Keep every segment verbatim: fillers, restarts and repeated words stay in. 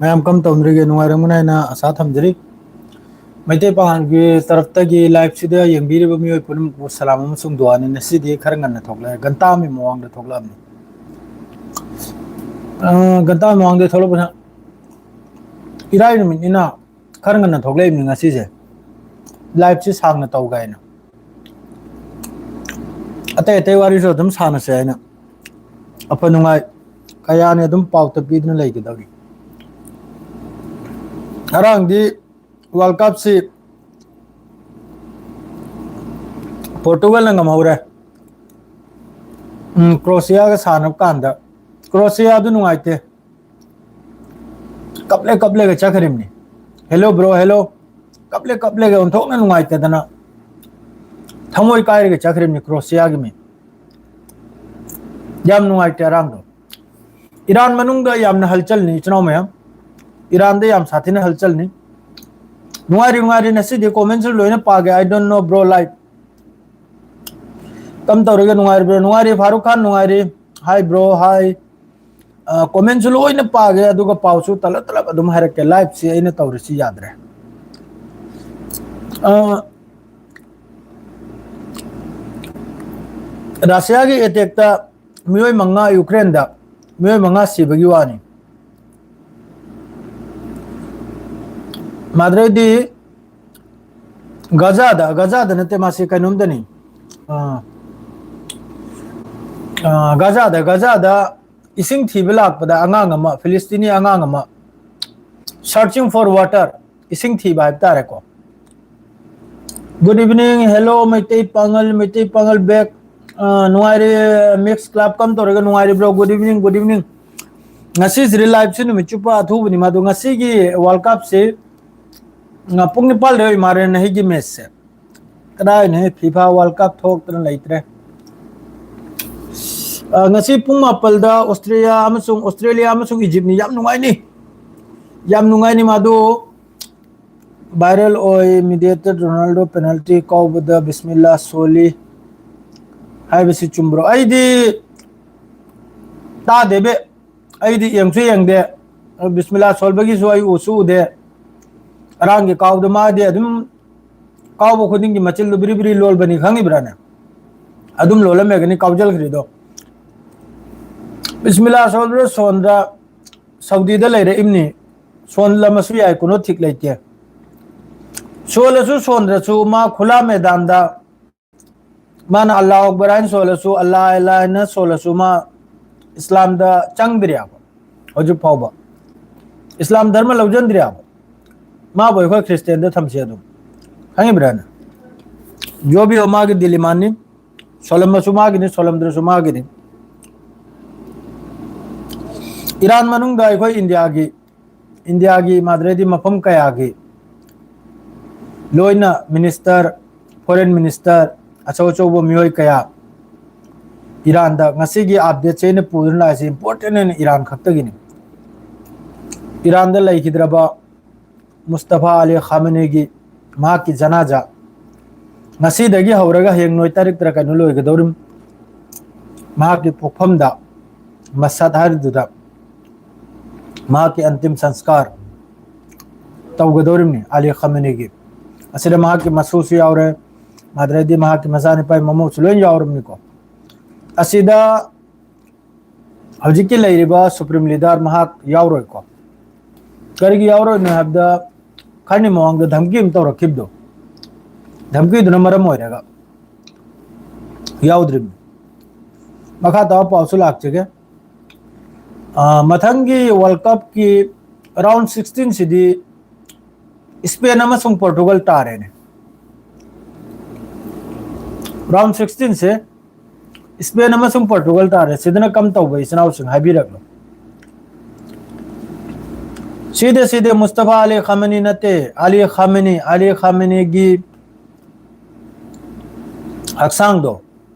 ꯃꯌꯥꯝ ꯀꯝ ꯇꯧꯅꯔꯤꯒꯦ? ꯅꯨꯡꯉꯥꯏꯔꯝꯒꯅꯤ ꯍꯥꯏꯅ ꯑꯁꯥ ꯊꯝꯖꯔꯤ꯫ ꯃꯩꯇꯩ ꯄꯥꯉꯜꯒꯤ ꯇꯔꯞꯇꯒꯤ live ꯁꯤꯗ ꯌꯦꯡꯕꯤꯔꯤꯕ ꯃꯤꯑꯣꯏ ꯄꯨꯝꯅꯃꯛꯄꯨ ꯁꯂꯥꯝ ꯑꯃꯁꯨꯡ ꯗꯨꯋꯥꯅꯤ꯫ ꯉꯁꯤꯗꯤ ꯈꯔ ꯉꯟꯅ ꯊꯣꯛꯂꯛꯑꯦ, ꯘꯟꯇꯥ ꯑꯃꯒꯤ ꯃꯃꯥꯡꯗ ꯊꯣꯛꯂꯛꯑꯕꯅꯤ꯫ ꯑ, ꯘꯟꯇꯥ ꯃꯃꯥꯡꯗ ꯊꯣꯛꯂꯛꯄꯅ ꯏꯔꯥꯏ ꯅꯨꯃꯤꯠꯅꯤꯅ ꯈꯔ ꯉꯟꯅ ꯊꯣꯛꯂꯛꯏꯕꯅꯤ ꯉꯁꯤꯁꯦ꯫ Live ꯁꯤ ꯁꯥꯡꯅ ꯇꯧꯒꯦ ꯍꯥꯏꯅ, ꯑꯇꯩ ꯑꯇꯩ ꯋꯥꯔꯤꯁꯨ ꯑꯗꯨꯝ ꯁꯥꯟꯅꯁꯦ ꯍꯥꯏꯅ, ꯑꯐ ꯅꯨꯡꯉꯥꯏ ꯀꯌꯥꯅꯤ ꯑꯗꯨꯝ ꯄꯥꯎ ꯇꯞꯄꯤꯗꯨꯅ ꯂꯩꯒꯗꯧꯔꯤ꯫ ꯉꯔꯥꯡꯗꯤ World Cup ꯁꯤ Portugal ꯅ ꯉꯝꯍꯧꯔꯦ꯫ ꯎꯝ, Croatia ꯒ ꯁꯥꯟꯅꯕ ꯀꯥꯟꯗ Croatia ꯗꯨ ꯅꯨꯡꯉꯥꯏꯇꯦ, ꯀꯞꯂꯦ ꯀꯞꯂꯦꯒ ꯆꯠꯈ꯭ꯔꯤꯕꯅꯤ꯫ Hello bro, hello꯫ ꯀꯞꯂꯦ ꯀꯞꯂꯦꯒ ꯑꯣꯟꯊꯣꯛꯅ ꯅꯨꯡꯉꯥꯏꯇꯗꯅ ꯊꯃꯣꯏ ꯀꯥꯏꯔꯒ ꯆꯠꯈ꯭ꯔꯤꯕꯅꯤ Croatia ꯒꯤ ꯃꯤ꯫ ꯌꯥꯝ ꯅꯨꯡꯉꯥꯏꯇꯦ ꯑꯔꯥꯡꯗꯣ꯫ ꯏꯔꯥꯟ ꯃꯅꯨꯡꯗ ꯌꯥꯝꯅ ꯍꯜꯆꯜꯅꯤ, ꯏꯆꯤꯟ ꯏꯅꯥꯎ ꯃꯌꯥꯝ꯫ ꯏꯔꯥꯟꯗ ꯌꯥꯝ ꯁꯥꯊꯤꯅ ꯍꯜꯆꯜꯅꯤ꯫ ꯅꯨꯡꯉꯥꯏꯔꯤ, ꯅꯨꯡꯉꯥꯏꯔꯤ꯫ ꯉꯁꯤꯗꯤ comment ꯁꯨ ꯂꯣꯏꯅ ꯄꯥꯒꯦ꯫ I don't know bro, live꯫ ꯀꯝ ꯇꯧꯔꯤꯒꯦ? ꯅꯨꯡꯉꯥꯏꯔꯤꯕ꯭ꯔꯣ? ꯅꯨꯡꯉꯥꯏꯔꯤ ꯐꯥꯔꯨꯛ ꯈꯥꯟ, ꯅꯨꯡꯉꯥꯏꯔꯤ꯫ Hi bro, hi꯫ ꯑ, comment ꯁꯨ ꯂꯣꯏꯅ ꯄꯥꯒꯦ, ꯑꯗꯨꯒ ꯄꯥꯎꯁꯨ ꯇꯂꯞ ꯇꯂꯞ ꯑꯗꯨꯝ ꯍꯥꯏꯔꯛꯀꯦ꯫ Live ꯁꯤ ꯑꯩꯅ ꯇꯧꯔꯤꯁꯤ ꯌꯥꯗ꯭ꯔꯦ꯫ ꯑ, Russia ꯒꯤ attack ꯇ ꯃꯤꯑꯣꯏ ꯃꯉꯥ, Ukraine ꯗ ꯃꯤꯑꯣꯏ ꯃꯉꯥ ꯁꯤꯕꯒꯤ ꯋꯥꯅꯤ꯫ ꯃꯥꯗ꯭ꯔꯦꯗꯤ ꯒꯖꯥꯗ, ꯒꯖꯥꯗ ꯅꯠꯇꯦ, ꯃꯥꯁꯤ ꯀꯩꯅꯣꯝꯗꯅꯤ꯫ ꯑ, ꯑ, ꯒꯖꯥꯗ, ꯒꯖꯥꯗ ꯏꯁꯤꯡ ꯊꯤꯕ ꯂꯥꯛꯄꯗ ꯑꯉꯥꯡ ꯑꯃ, ꯐꯤꯂꯤꯁꯇꯤꯅꯤ ꯑꯉꯥꯡ ꯑꯃ, searching for water, ꯏꯁꯤꯡ ꯊꯤꯕ ꯍꯥꯏꯕ ꯇꯥꯔꯦꯀꯣ꯫ Good evening, hello, ꯃꯩꯇꯩ ꯄꯥꯉꯜ, ꯃꯩꯇꯩ ꯄꯥꯉꯜ back꯫ ꯑ, ꯅꯨꯡꯉꯥꯏꯔꯤ, Mix Club ꯀꯝ ꯇꯧꯔꯒ ꯅꯨꯡꯉꯥꯏꯔꯤꯕ꯭ꯔꯣ? Good evening, good evening꯫ ꯉꯁꯤꯁꯤꯗꯤ live ꯁꯤ ꯅꯨꯃꯤꯠ ꯆꯨꯞꯄ ꯑꯊꯨꯕꯅꯤ꯫ ꯃꯗꯨ ꯉꯁꯤꯒꯤ World Cup ꯁꯤ, ꯉ-, ꯄꯨꯡ ꯅꯤꯄꯥꯜꯗ ꯑꯣꯏ ꯃꯥꯜꯂꯦ ꯅꯍꯤꯒꯤ match ꯁꯦ꯫ ꯀꯗꯥꯏꯅꯣꯍꯦ, FIFA World Cup ꯊꯣꯛꯇꯅ ꯂꯩꯇ꯭ꯔꯦ꯫ ꯑ, ꯉꯁꯤ ꯄꯨꯡ ꯃꯥꯄꯜꯗ Australia ꯑꯃꯁꯨꯡ, Australia ꯑꯃꯁꯨꯡ Egypt ꯅꯤ꯫ ꯌꯥꯝ ꯅꯨꯡꯉꯥꯏꯅꯤ, ꯌꯥꯝ ꯅꯨꯡꯉꯥꯏꯅꯤ꯫ ꯃꯗꯨ viral ꯑꯣꯏ, mediated Ronaldo penalty ꯀꯥꯎꯕꯗ ꯕꯤꯁꯃꯤꯜꯂꯥ ꯁꯣꯜꯂꯤ ꯍꯥꯏꯕꯁꯤ ꯆꯨꯝꯕ꯭ꯔꯣ? ꯑꯩꯗꯤ ꯇꯥꯗꯦꯕꯦ, ꯑꯩꯗꯤ ꯌꯦꯡꯁꯨ ꯌꯦꯡꯗꯦ꯫ ꯕꯤꯁꯃꯤꯜꯂꯥ ꯁꯣꯟꯕꯒꯤꯁꯨ ꯑꯩ ꯎꯁꯨ ꯎꯗꯦ꯫ ꯑꯔꯥꯡꯒꯤ ꯀꯥꯎꯗ ꯃꯥꯗꯤ ꯑꯗꯨꯝ ꯀꯥꯎꯕ ꯈꯨꯗꯤꯡꯒꯤ ꯃꯆꯤꯟꯗꯨ ꯕ꯭ꯔꯤ ꯕ꯭ꯔꯤ ꯂꯣꯜꯕꯅꯤ, ꯈꯪꯉꯤꯕ꯭ꯔꯥꯅꯦ? ꯑꯗꯨꯝ ꯂꯣꯜꯂꯝꯃꯦꯒꯅꯤ ꯀꯥꯎꯖꯈ꯭ꯔꯤꯗꯣ꯫ ꯕꯤꯁꯃꯤꯜꯂꯥ ꯁꯣꯟꯗ꯭ꯔ ꯁꯣꯟꯗ꯭ꯔ ꯁꯥꯎꯗꯤꯗ ꯂꯩꯔꯛꯏꯕꯅꯤ꯫ ꯁꯣꯟꯂꯝꯃꯁꯨ ꯌꯥꯏ, ꯀꯩꯅꯣ ꯊꯤꯛ ꯂꯩꯇꯦ꯫ ꯁꯣꯜꯂꯁꯨ ꯁꯣꯟꯗ꯭ꯔꯁꯨ ꯃꯥ ꯈꯨꯂꯥ ꯃꯦꯗꯥꯟꯗ ꯃꯥꯅ ꯑꯜꯂꯥꯍꯨ ꯑꯛꯕꯔ ꯍꯥꯏꯅ ꯁꯣꯜꯂꯁꯨ, ꯑꯜꯂꯥ ꯑꯜꯂꯥ ꯍꯥꯏꯅ ꯁꯣꯜꯂꯁꯨ, ꯃꯥ ꯏꯁꯂꯥꯝꯗ ꯆꯪꯗ꯭ꯔꯤꯑꯕ꯫ ꯍꯧꯖꯤꯛ ꯐꯥꯎꯕ ꯏꯁꯂꯥꯝ ꯙꯔꯃ ꯂꯧꯁꯤꯟꯗ꯭ꯔꯤꯑꯕ꯫ ꯃꯥꯕꯨ ꯑꯩꯈꯣꯏ ꯈ꯭ꯔꯤꯁꯇꯦꯟꯗ ꯊꯝꯁꯤ ꯑꯗꯨꯝ, ꯈꯪꯉꯤꯕ꯭ꯔꯥꯅ? ꯖꯣꯕꯤꯌꯣ ꯃꯥꯒꯤ ꯗꯤꯂꯤꯃꯥꯟꯅꯤ꯫ ꯁꯣꯜꯂꯝꯃꯁꯨ ꯃꯥꯒꯤꯅꯤ, ꯁꯣꯜꯂꯝꯗ꯭ꯔꯁꯨ ꯃꯥꯒꯤꯅꯤ꯫ ꯏꯔꯥꯟ ꯃꯅꯨꯡꯗ ꯑꯩꯈꯣꯏ ꯏꯟꯗꯤꯌꯥꯒꯤ, ꯏꯟꯗꯤꯌꯥꯒꯤ ꯃꯥꯗ꯭ꯔꯦꯗꯤ ꯃꯐꯝ ꯀꯌꯥꯒꯤ ꯂꯣꯏꯅ ꯃꯤꯅꯤꯁꯇꯔ, ꯐꯣꯔꯦꯟ ꯃꯤꯅꯤꯁꯇꯔ, ꯑꯆꯧ ꯑꯆꯧꯕ ꯃꯤꯑꯣꯏ ꯀꯌꯥ ꯏꯔꯥꯟꯗ, ꯉꯁꯤꯒꯤ ꯑꯞꯗꯦꯠꯁꯦ ꯑꯩꯅ ꯄꯨꯗꯨꯅ ꯂꯥꯛꯏꯁꯦ ꯏꯝꯄꯣꯔꯇꯦꯟ ꯑꯣꯏꯅ ꯏꯔꯥꯟ ꯈꯛꯇꯒꯤꯅꯤ꯫ ꯏꯔꯥꯟꯗ ꯂꯩꯈꯤꯗ꯭ꯔꯕ ꯃꯨꯁꯇꯐꯥ ꯑꯂꯤ ꯈꯥꯃꯦꯅꯤꯒꯤ, ꯃꯍꯥꯛꯀꯤ ꯖꯅꯥꯖꯥ ꯉꯁꯤꯗꯒꯤ ꯍꯧꯔꯒ ꯍꯌꯦꯡ ꯅꯣꯏ ꯇꯔꯤꯛ ꯇꯔꯥ ꯀꯩꯅꯣ ꯂꯣꯏꯒꯗꯧꯔꯤꯝ꯫ ꯃꯍꯥꯛꯀꯤ ꯄꯣꯛꯐꯝꯗ, ꯃꯁꯥꯠ ꯍꯥꯏꯔꯤꯗꯨꯗ ꯃꯍꯥꯛꯀꯤ ꯑꯟꯇꯤꯝ ꯁꯪꯁꯀꯥꯔ ꯇꯧꯒꯗꯧꯔꯤꯕꯅꯤ ꯑꯂꯤ ꯈꯥꯃꯦꯅꯤꯒꯤ꯫ ꯑꯁꯤꯗ ꯃꯍꯥꯛꯀꯤ ꯃꯁꯨꯁꯨ ꯌꯥꯎꯔꯦ, ꯑꯗꯨꯗꯩꯗꯤ ꯃꯍꯥꯛꯀꯤ ꯃꯆꯥꯅꯨꯄꯥꯒꯤ ꯃꯃꯧꯁꯨ ꯂꯣꯏ ꯌꯥꯎꯔꯕꯅꯤꯀꯣ꯫ ꯑꯁꯤꯗ ꯍꯧꯖꯤꯛꯀꯤ ꯂꯩꯔꯤꯕ ꯁꯨꯄ꯭ꯔꯤꯝ ꯂꯤꯗꯔ ꯃꯍꯥꯛ ꯌꯥꯎꯔꯣꯏꯀꯣ꯫ ꯀꯔꯤꯒꯤ ꯌꯥꯎꯔꯣꯏꯅꯣ ꯍꯥꯏꯕꯗ, ꯈꯔꯅꯤ ꯃꯃꯥꯡꯗ ꯙꯝꯀꯤ ꯑꯃ ꯇꯧꯔꯛꯈꯤꯕꯗꯣ, ꯙꯝꯀꯤꯗꯨꯅ ꯃꯔꯝ ꯑꯣꯏꯔꯒ ꯌꯥꯎꯗ꯭ꯔꯤꯕꯅꯤ꯫ ꯃꯈꯥ ꯇꯥꯕ ꯄꯥꯎꯁꯨ ꯂꯥꯛꯆꯒꯦ꯫ ꯑ, ꯃꯊꯪꯒꯤ ꯋꯥꯔꯜ ꯀꯞꯀꯤ ꯔꯥꯎꯟ ꯁꯤꯛꯁꯇꯤꯟꯁꯤꯗꯤ ꯏꯁꯄꯦꯟ ꯑꯃꯁꯨꯡ ꯄꯣꯔꯇꯨꯒꯜ ꯇꯥꯔꯦꯅꯦ꯫ ꯔꯥꯎꯟ ꯁꯤꯛꯁꯇꯤꯟꯁꯦ ꯏꯁꯄꯦꯟ ꯑꯃꯁꯨꯡ ꯄꯣꯔꯇꯨꯒꯜ ꯇꯥꯔꯦ꯫ ꯁꯤꯗꯅ ꯀꯝ ꯇꯧꯕ, ꯏꯆꯤꯟ ꯏꯅꯥꯎꯁꯤꯡ ꯍꯥꯏꯕꯤꯔꯛꯂꯣ꯫ ꯁꯤꯗꯦ, ꯁꯤꯗꯦ, ꯃꯨꯁꯇꯐꯥ ꯑꯂꯤ ꯈꯥꯃꯦꯅꯤ ꯅꯠꯇꯦ, ꯑꯂꯤ ꯈꯥꯃꯦꯅꯤ, ꯑꯂꯤ ꯈꯥꯃꯦꯅꯤꯒꯤ ꯍꯛꯆꯥꯡꯗꯣ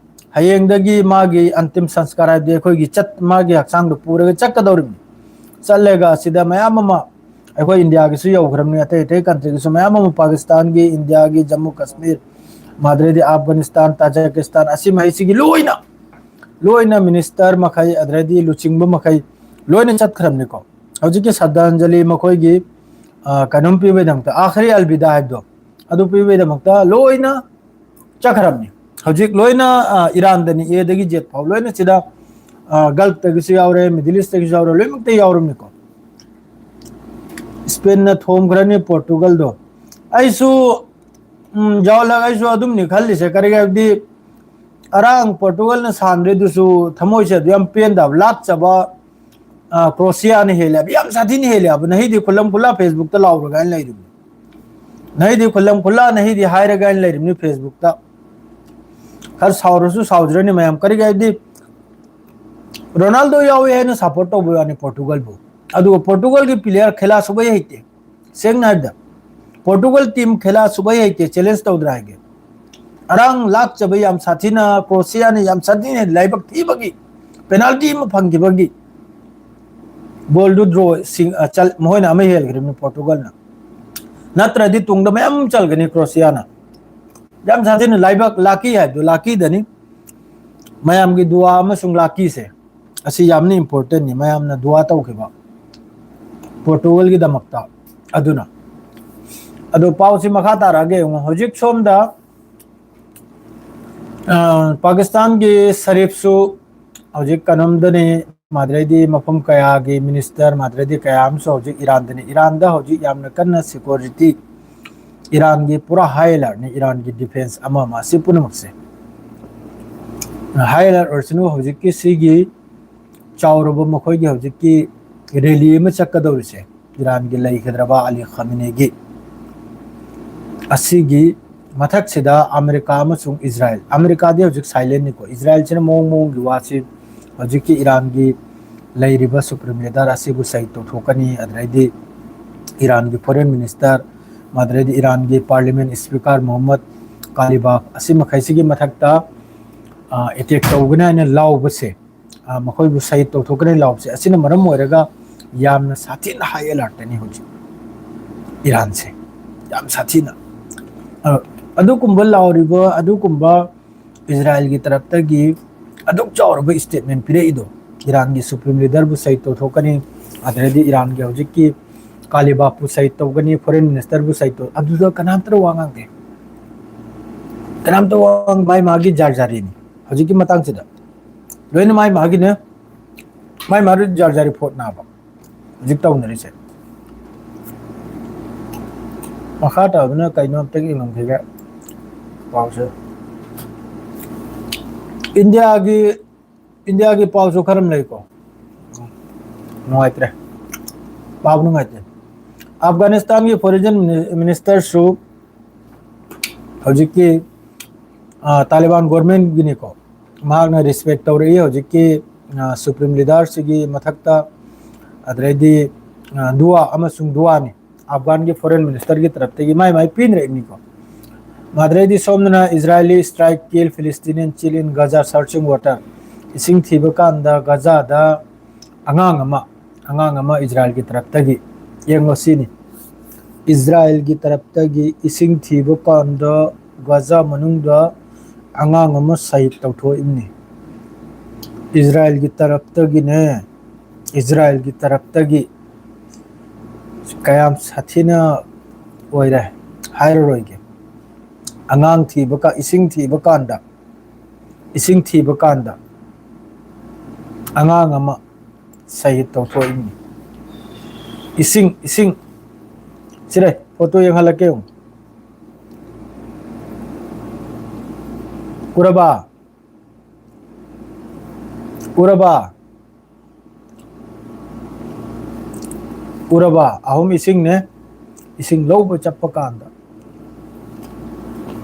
ꯍꯌꯦꯡꯗꯒꯤ ꯃꯥꯒꯤ ꯑꯟꯇꯤꯝ ꯁꯪꯁꯀꯥꯔ ꯍꯥꯏꯕꯗꯤ ꯑꯩꯈꯣꯏꯒꯤ ꯆꯠ-, ꯃꯥꯒꯤ ꯍꯛꯆꯥꯡꯗꯣ ꯄꯨꯔꯒ ꯆꯠꯀꯗꯧꯔꯤꯕꯅꯤ꯫ ꯆꯠꯂꯒ ꯑꯁꯤꯗ ꯃꯌꯥꯝ ꯑꯃ ꯑꯩꯈꯣꯏ ꯏꯟꯗꯤꯌꯥꯒꯤꯁꯨ ꯌꯧꯈ꯭ꯔꯕꯅꯤ, ꯑꯇꯩ ꯑꯇꯩ ꯀꯟꯇ꯭ꯔꯤꯒꯤꯁꯨ ꯃꯌꯥꯝ ꯑꯃ, ꯄꯥꯀꯤꯁꯇꯥꯟꯒꯤ, ꯏꯟꯗꯤꯌꯥꯒꯤ, ꯖꯝꯃꯨ ꯀꯥꯁꯃꯤꯔ, ꯃꯗꯨꯗꯩꯗꯤ ꯑꯐꯒꯥꯅꯤꯁꯇꯥꯟ, ꯇꯥꯖꯤꯀꯤꯁꯇꯥꯟ, ꯑꯁꯤ ꯃꯍꯩꯁꯤꯒꯤ ꯂꯣꯏꯅ, ꯂꯣꯏꯅ ꯃꯤꯅꯤꯁꯇꯔ ꯃꯈꯩ, ꯑꯗꯨꯗꯩꯗꯤ ꯂꯨꯆꯤꯡꯕ ꯃꯈꯩ ꯂꯣꯏꯅ ꯆꯠꯈ꯭ꯔꯕꯅꯤꯀꯣ꯫ ꯍꯧꯖꯤꯛꯀꯤ ꯁ꯭ꯔꯗꯥꯟꯖꯂꯤ ꯃꯈꯣꯏꯒꯤ, ꯑ, ꯀꯩꯅꯣꯝ ꯄꯤꯕꯩꯗꯃꯛꯇ, ꯑꯥꯈꯔꯤ ꯑꯜꯕꯤꯗꯥ ꯍꯥꯏꯕꯗꯣ, ꯑꯗꯨ ꯄꯤꯕꯩꯗꯃꯛꯇ ꯂꯣꯏꯅ ꯆꯠꯈ꯭ꯔꯕꯅꯤ꯫ ꯍꯧꯖꯤꯛ ꯂꯣꯏꯅ, ꯑ, ꯏꯔꯥꯟꯗꯅꯤ, ꯑꯦꯗꯒꯤ ꯖꯦꯠ ꯐꯥꯎ ꯂꯣꯏꯅ ꯁꯤꯗ, ꯑ, ꯒꯜꯐꯇꯒꯤꯁꯨ ꯌꯥꯎꯔꯦ, ꯃꯤꯗꯜ ꯏꯁꯇꯒꯤꯁꯨ ꯌꯥꯎꯔꯦ, ꯂꯣꯏꯅꯃꯛꯇ ꯌꯥꯎꯔꯕꯅꯤꯀꯣ꯫ ꯏꯁꯄꯦꯟꯅ ꯊꯣꯝꯈ꯭ꯔꯅꯤ ꯄꯣꯔꯇꯨꯒꯜꯗꯣ꯫ ꯑꯩꯁꯨ, ꯎꯝ, ꯖꯋꯥꯍꯔꯂꯥꯜ, ꯑꯩꯁꯨ ꯑꯗꯨꯝꯅꯤ ꯈꯜꯂꯤꯁꯦ꯫ ꯀꯔꯤꯒꯤ ꯍꯥꯏꯕꯗꯤ ꯑꯔꯥꯡ ꯄꯣꯔꯇꯨꯒꯜꯅ ꯁꯥꯟꯗ꯭ꯔꯤꯗꯨꯁꯨ ꯊꯃꯣꯏꯁꯦ ꯑꯗꯨ ꯌꯥꯝ ꯄꯦꯟꯗꯕ, ꯂꯥꯠꯆꯕ, ꯑ, ꯀ꯭ꯔꯣꯁꯤꯌꯥꯅ ꯍꯦꯜꯂꯦ ꯍꯥꯏꯕ, ꯌꯥꯝ ꯁꯥꯊꯤꯅ ꯍꯦꯜꯂꯦ ꯍꯥꯏꯕ꯫ ꯅꯍꯤꯗꯤ ꯈꯨꯜꯂꯝ ꯈꯨꯜꯂꯥ ꯐꯦꯁꯕꯨꯛꯇ ꯂꯥꯎꯔꯒ ꯑꯩꯅ ꯂꯩꯔꯤꯕꯅꯤ꯫ ꯅꯍꯤꯗꯤ ꯈꯨꯜꯂꯝ ꯈꯨꯜꯂꯥ ꯅꯍꯤꯗꯤ ꯍꯥꯏꯔꯒ ꯑꯩꯅ ꯂꯩꯔꯤꯕꯅꯤ ꯐꯦꯁꯕꯨꯛꯇ꯫ ꯈꯔ ꯁꯥꯎꯔꯁꯨ ꯁꯥꯎꯖꯔꯅꯤ ꯃꯌꯥꯝ꯫ ꯀꯔꯤꯒꯤ ꯍꯥꯏꯕꯗꯤ ꯔꯣꯅꯥꯜꯗꯣ ꯌꯥꯎꯏ ꯍꯥꯏꯅ ꯁꯞꯄꯣꯔꯠ ꯇꯧꯕ ꯋꯥꯅꯤ ꯄꯣꯔꯇꯨꯒꯜꯕꯨ꯫ ꯑꯗꯨꯒ ꯄꯣꯔꯇꯨꯒꯜꯒꯤ ꯄ꯭ꯂꯦꯌꯔ ꯈꯦꯂꯥ ꯁꯨꯕꯩ ꯍꯩꯇꯦ꯫ ꯁꯦꯡꯅ ꯍꯥꯏꯕꯗ ꯄꯣꯔꯇꯨꯒꯜ ꯇꯤꯝ ꯈꯦꯂꯥ ꯁꯨꯕꯩ ꯍꯩꯇꯦ, ꯆꯦꯂꯦꯟꯖ ꯇꯧꯗ꯭ꯔꯥ ꯍꯥꯏꯒꯦ꯫ ꯑꯔꯥꯡ ꯂꯥꯛꯆꯕ ꯌꯥꯝ ꯁꯥꯊꯤꯅ ꯀ꯭ꯔꯣꯁꯤꯌꯥꯅ ꯌꯥꯝ ꯁꯥꯊꯤꯅ ꯂꯥꯏꯕꯛ ꯊꯤꯕꯒꯤ ꯄꯦꯅꯥꯜꯇꯤ ꯑꯃ ꯐꯪꯈꯤꯕꯒꯤ ꯒꯣꯜꯗꯨ ꯗ꯭ꯔꯣ ꯁꯤꯡ-, ꯑ, ꯆꯜ-, ꯃꯈꯣꯏꯅ ꯑꯃ ꯍꯦꯜꯈ꯭ꯔꯤꯕꯅꯤ ꯄꯣꯔꯇꯨꯒꯜꯅ꯫ ꯅꯠꯇ꯭ꯔꯗꯤ ꯇꯨꯡꯗ ꯃꯌꯥꯝ ꯆꯜꯒꯅꯤ ꯀ꯭ꯔꯣꯁꯤꯌꯥꯅ꯫ ꯌꯥꯝ ꯁꯥꯊꯤꯅ ꯂꯥꯏꯕꯛ ꯂꯥꯛꯀꯤ ꯍꯥꯏꯕꯗꯨ ꯂꯥꯛꯀꯤꯗꯅꯤ꯫ ꯃꯌꯥꯝꯒꯤ ꯗꯨꯋꯥ ꯑꯃꯁꯨꯡ ꯂꯥꯛꯀꯤꯁꯦ ꯑꯁꯤ ꯌꯥꯝꯅ ꯏꯝꯄꯣꯔꯇꯦꯟꯅꯤ, ꯃꯌꯥꯝꯅ ꯗꯨꯋꯥ ꯇꯧꯈꯤꯕ ꯄꯣꯔꯇꯨꯒꯜꯒꯤꯗꯃꯛꯇ꯫ ꯑꯗꯨꯅ ꯑꯗꯣ ꯄꯥꯎꯁꯤ ꯃꯈꯥ ꯇꯥꯔꯛꯑꯒꯦ ꯌꯦꯡꯉꯣ꯫ ꯍꯧꯖꯤꯛ ꯁꯣꯝꯗ, ꯑ, ꯄꯥꯀꯤꯁꯇꯥꯟꯒꯤ ꯁꯔꯤꯐꯁꯨ ꯍꯧꯖꯤꯛ ꯀꯩꯅꯣꯝꯗꯅꯤ, ꯃꯥꯗ꯭ꯔꯩꯗꯤ ꯃꯐꯝ ꯀꯌꯥꯒꯤ ꯃꯤꯅꯤꯁꯇꯔ, ꯃꯥꯗ꯭ꯔꯩꯗꯤ ꯀꯌꯥ ꯑꯃꯁꯨ ꯍꯧꯖꯤꯛ ꯏꯔꯥꯟꯗꯅꯤ꯫ ꯏꯔꯥꯟꯗ ꯍꯧꯖꯤꯛ ꯌꯥꯝꯅ ꯀꯟꯅ ꯁꯦꯀ꯭ꯌꯨꯔꯤꯇꯤ, ꯏꯔꯥꯟꯒꯤ ꯄꯨꯔꯥ ꯍꯥꯏ ꯑꯦꯂꯔꯠꯅꯤ, ꯏꯔꯥꯟꯒꯤ ꯗꯤꯐꯦꯟꯁ ꯑꯃ ꯑꯃ ꯑꯁꯤ ꯄꯨꯝꯅꯃꯛꯁꯦ꯫ ꯍꯥꯏ ꯑꯦꯂꯔꯠ ꯑꯣꯏꯔꯁꯅꯨ, ꯍꯧꯖꯤꯛꯀꯤ ꯁꯤꯒꯤ ꯆꯥꯎꯔꯕ ꯃꯈꯣꯏꯒꯤ ꯍꯧꯖꯤꯛꯀꯤ ꯔꯦꯂꯤ ꯑꯃ ꯆꯠꯀꯗꯧꯔꯤꯁꯦ, ꯏꯔꯥꯟꯒꯤ ꯂꯩꯈꯤꯗ꯭ꯔꯕ ꯑꯂꯤ ꯈꯥꯃꯤꯅꯦꯒꯤ, ꯑꯁꯤꯒꯤ ꯃꯊꯛꯁꯤꯗ ꯑꯃꯦꯔꯤꯀꯥ ꯑꯃꯁꯨꯡ ꯏꯖꯔꯥꯏꯜ, ꯑꯃꯦꯔꯤꯀꯥꯗꯤ ꯍꯧꯖꯤꯛ ꯁꯥꯏꯂꯦꯟꯅꯤꯀꯣ, ꯏꯖꯔꯥꯏꯜꯁꯤꯅ ꯃꯑꯣꯡ ꯃꯑꯣꯡꯒꯤ ꯋꯥꯁꯤ ꯍꯧꯖꯤꯛꯀꯤ ꯏꯔꯥꯟꯒꯤ ꯂꯩꯔꯤꯕ ꯁꯨꯄ꯭ꯔꯤꯝ ꯂꯤꯗꯔ ꯑꯁꯤꯕꯨ ꯁꯍꯤꯗ ꯇꯧꯊꯣꯛꯀꯅꯤ, ꯑꯗꯨꯗꯩꯗꯤ ꯏꯔꯥꯟꯒꯤ ꯐꯣꯔꯦꯟ ꯃꯤꯅꯤꯁꯇꯔ, ꯑꯗꯨꯗꯩꯗꯤ ꯏꯔꯥꯟꯒꯤ ꯄꯥꯔꯂꯤꯌꯥꯃꯦꯟ ꯁ꯭ꯄꯤꯀꯔ ꯃꯣꯍꯝꯃꯗ ꯀꯥꯂꯤꯕꯥꯐ, ꯑꯁꯤ ꯃꯈꯩꯁꯤꯒꯤ ꯃꯊꯛꯇ, ꯑ, ꯑꯦꯇꯦꯛ ꯇꯧꯒꯅꯤ ꯍꯥꯏꯅ ꯂꯥꯎꯕꯁꯦ, ꯑ, ꯃꯈꯣꯏꯕꯨ ꯁꯍꯤꯗ ꯇꯧꯊꯣꯛꯀꯅꯤ ꯂꯥꯎꯕꯁꯦ, ꯑꯁꯤꯅ ꯃꯔꯝ ꯑꯣꯏꯔꯒ ꯌꯥꯝꯅ ꯁꯥꯊꯤꯅ ꯍꯥꯏ ꯑꯦꯂꯔꯠꯇꯅꯤ ꯍꯧꯖꯤꯛ ꯏꯔꯥꯟꯁꯦ, ꯌꯥꯝ ꯁꯥꯊꯤꯅ꯫ ꯑ, ꯑꯗꯨꯒꯨꯝꯕ ꯂꯥꯎꯔꯤꯕ, ꯑꯗꯨꯒꯨꯝꯕ ꯏꯖꯔꯥꯏꯜꯒꯤ ꯇꯔꯞꯇꯒꯤ ꯑꯗꯨꯛ ꯆꯥꯎꯔꯕ ꯁ꯭ꯇꯦꯠꯃꯦꯟ ꯄꯤꯔꯛꯏꯗꯣ, ꯏꯔꯥꯟꯒꯤ ꯁꯨꯄ꯭ꯔꯤꯝ ꯂꯤꯗꯔꯕꯨ ꯁꯍꯤꯗ ꯇꯧꯊꯣꯛꯀꯅꯤ, ꯑꯗꯩꯗꯤ ꯏꯔꯥꯟꯒꯤ ꯍꯧꯖꯤꯛꯀꯤ ꯀꯥꯂꯤꯕꯥꯐꯄꯨ ꯁꯍꯤꯗ ꯇꯧꯒꯅꯤ, ꯐꯣꯔꯦꯟ ꯃꯤꯅꯤꯁꯇꯔꯕꯨ ꯁꯍꯤꯗ ꯇꯧ, ꯑꯗꯨꯗ ꯀꯅꯥꯝꯇꯅ ꯋꯥ ꯉꯥꯡꯗꯦ꯫ ꯀꯅꯥꯝꯇ ꯋꯥ ꯉꯥꯡ-, ꯃꯥꯏ ꯃꯥꯒꯤ ꯖꯥꯔ ꯖꯥꯔꯤꯅꯤ꯫ ꯍꯧꯖꯤꯛꯀꯤ ꯃꯇꯥꯡꯁꯤꯗ ꯂꯣꯏꯅ ꯃꯥꯏ ꯃꯥꯒꯤꯅꯦ, ꯃꯥꯏ ꯃꯥꯒꯤ ꯖꯥꯔ ꯖꯥꯔꯤ ꯐꯣꯠꯅꯕ ꯍꯧꯖꯤꯛ ꯇꯧꯅꯔꯤꯁꯦ꯫ ꯃꯈꯥ ꯇꯥꯕꯅ ꯀꯩꯅꯣ ꯑꯝꯇ ꯌꯦꯡꯉꯝꯈꯤꯒꯦ ꯄꯥꯎꯁꯦ꯫ ꯏꯟꯗꯤꯌꯥꯒꯤ, ꯏꯟꯗꯤꯌꯥꯒꯤ ꯄꯥꯎꯁꯨ ꯈꯔ ꯑꯃ ꯂꯩꯀꯣ꯫ ꯅꯨꯡꯉꯥꯏꯇ꯭ꯔꯦ, ꯄꯥꯕ ꯅꯨꯡꯉꯥꯏꯇꯦ꯫ ꯑꯐꯒꯥꯅꯤꯁꯇꯥꯟꯒꯤ ꯐꯣꯔꯦꯟ ꯃꯤꯅꯤ-, ꯃꯤꯅꯤꯁꯇꯔꯁꯨ ꯍꯧꯖꯤꯛꯀꯤ, ꯑ, ꯇꯥꯂꯤꯕꯥꯟ ꯒꯣꯔꯃꯦꯟꯒꯤꯅꯤꯀꯣ, ꯃꯍꯥꯛꯅ ꯔꯦꯁꯄꯦꯛ ꯇꯧꯔꯛꯏ ꯍꯧꯖꯤꯛꯀꯤ, ꯑ, ꯁꯨꯄ꯭ꯔꯤꯝ ꯂꯤꯗꯔꯁꯤꯒꯤ ꯃꯊꯛꯇ꯫ ꯑꯗꯩꯗꯤ, ꯑ, ꯗꯨꯋꯥ ꯑꯃꯁꯨꯡ ꯗꯨꯋꯥꯅꯤ꯫ ꯑꯐꯒꯥꯟꯒꯤ ꯐꯣꯔꯦꯟ ꯃꯤꯅꯤꯁꯇꯔꯒꯤ ꯇꯔꯞꯇꯒꯤ ꯃꯥꯏ ꯃꯥꯏ ꯄꯤꯅꯔꯛꯏꯅꯤꯀꯣ꯫ ꯑꯗꯩꯗꯤ ꯁꯣꯝꯗꯅ Israeli strike kill Palestinian child in Gaza searching water꯫ ꯏꯁꯤꯡ ꯊꯤꯕ ꯀꯥꯟꯗ ꯒꯖꯥꯗ ꯑꯉꯥꯡ ꯑꯃ, ꯑꯉꯥꯡ ꯑꯃ ꯏꯖꯔꯥꯏꯜꯒꯤ ꯇꯔꯞꯇꯒꯤ, ꯌꯦꯡꯉꯣ ꯁꯤꯅꯤ꯫ ꯏꯖꯔꯥꯏꯜꯒꯤ ꯇꯔꯞꯇꯒꯤ ꯏꯁꯤꯡ ꯊꯤꯕ ꯀꯥꯟꯗ ꯒꯖꯥ ꯃꯅꯨꯡꯗ ꯑꯉꯥꯡ ꯑꯃ ꯁꯍꯤꯗ ꯇꯧꯊꯣꯛꯏꯕꯅꯤ꯫ ꯏꯖꯔꯥꯏꯜꯒꯤ ꯇꯔꯞꯇꯒꯤꯅꯦ, ꯏꯖꯔꯥꯏꯜꯒꯤ ꯇꯔꯞꯇꯒꯤ ꯀꯌꯥꯝ ꯁꯥꯊꯤꯅ ꯑꯣꯏꯔꯦ ꯍꯥꯏꯔꯔꯣꯏꯒꯦ꯫ ꯑꯉꯥꯡ ꯊꯤꯕ ꯀꯥ-, ꯏꯁꯤꯡ ꯊꯤꯕ ꯀꯥꯟꯗ, ꯏꯁꯤꯡ ꯊꯤꯕ ꯀꯥꯟꯗ ꯑꯉꯥꯡ ꯑꯃ ꯁꯍꯤꯗ ꯇꯧꯊꯣꯛꯏꯕꯅꯤ꯫ ꯏꯁꯤꯡ, ꯏꯁꯤꯡ꯫ ꯁꯤꯔꯦ, ꯐꯣꯇꯣ ꯌꯦꯡꯍꯜꯂꯛꯀꯦ ꯌꯦꯡꯉꯨ꯫ ꯎꯔꯕ? ꯎꯔꯕ? ꯎꯔꯕ? ꯑꯍꯨꯝ ꯏꯁꯤꯡꯅꯦ꯫ ꯏꯁꯤꯡ ꯂꯧꯕ ꯆꯠꯄ ꯀꯥꯟꯗ,